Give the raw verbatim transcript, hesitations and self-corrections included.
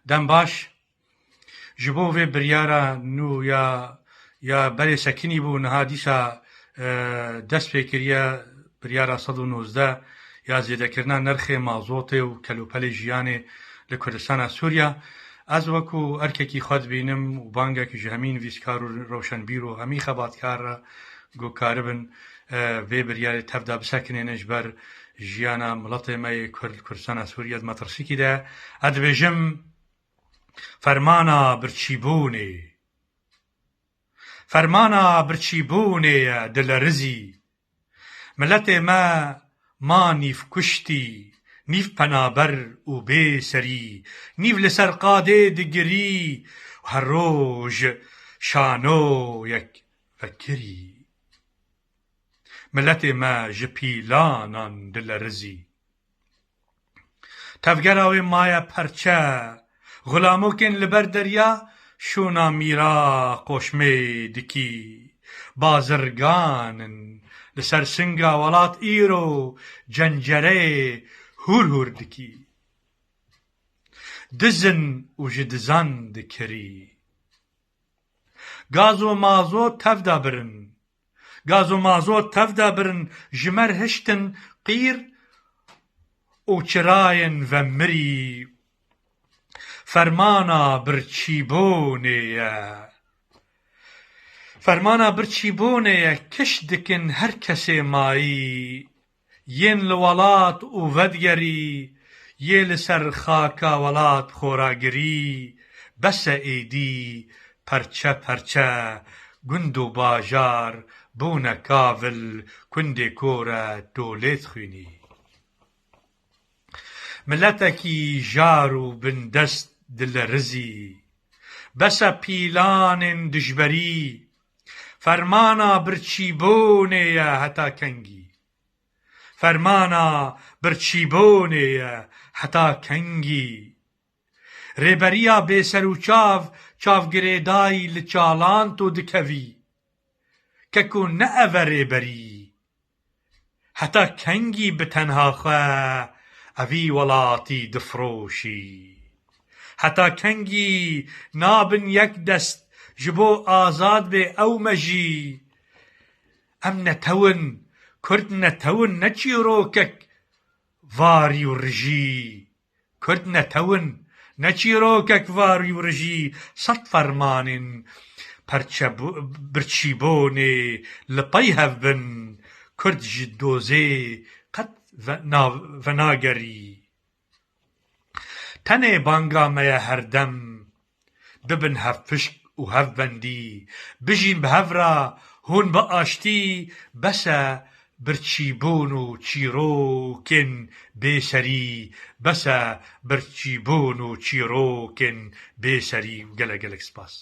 Dem baş. Ji bo vê biryara nû ya, ya berê sekinî bû, niha dîsa, e, dest pê kiriye biryara sed û nozdeh ya zêdekirina nirxê mazotê û kelûpelê jiyanê li Kurdistana Sûriya. Ez wekû erkekî xwe dibînim û bangek ji hemî nivîskar û rewşenbîr û hemî xebatkar re ku karibin, e, vê biryarê tev de bisekinêne ji ber jiyana miletê me yê Kurd li Kurdistana Sûriye di metirsîkî de. Ez dibêjim, fermana birçîbûnê. Fermana birçîbûnê ye dilerizî. Miletê me ma nîv kuştî, nîv penaber û bê serî, nîv li ser qadê digirî, her roj şanoyek vekirî. Miletê me ji pîlanan dilerizî. Tevgera wê maye perçe, xulamokên li ber derya şûna mîra qoşmê dikî. Bazirgan in li ser singa welat îro cencereyê hûr hûr dikî. Diz in û ji dizan dikirî. Gaz û mazot tev de birin. Gaz û mazot tev de birin, ji me re hiştin qîr û çirayên vemirî. Fermana birçîbûnê ye. Fermana birçîbûnê ye, kiş dikin her kesê mayî. Yên li welat û vedigerî, yê li ser xaka welat xoragirî, bes e êdî perçe perçe, gund û bajar bûne kavil, kundê kore tolê dixwînî. Miletekî jar û bindest dilerizî, bes e pîlanên dijberî, fermana birçîbûnê ye heta kengî. Fermana birçîbûnê ye heta kengî? Rêberiya bêser û çav, çav girêdayî li çalanto dikevî. Keko ne ev e rêberî. Heta kengî bi tenha xwe evî welatî difiroşî? Heta kengî nabin yek dest ji bo azad bê ew me jî? Em netew in, Kurd netew in, ne çîrokek varî û rijî. Kurd netew in, ne çîrokek varî û rijî. Sed fermanên perçe bu-, birçîbûnê li pey hev bin, Kurd ji dozê qet ve-, na-, venagerî. Tenê banga me ye herdem, bibin hevpişk û hevbendî, bijîn bi hev re, hûn bi aştî, bes e birçîbûn û çîrokên bêserî, bes e birçîbûn û çîrokên bêserî. Gelek gelek spas.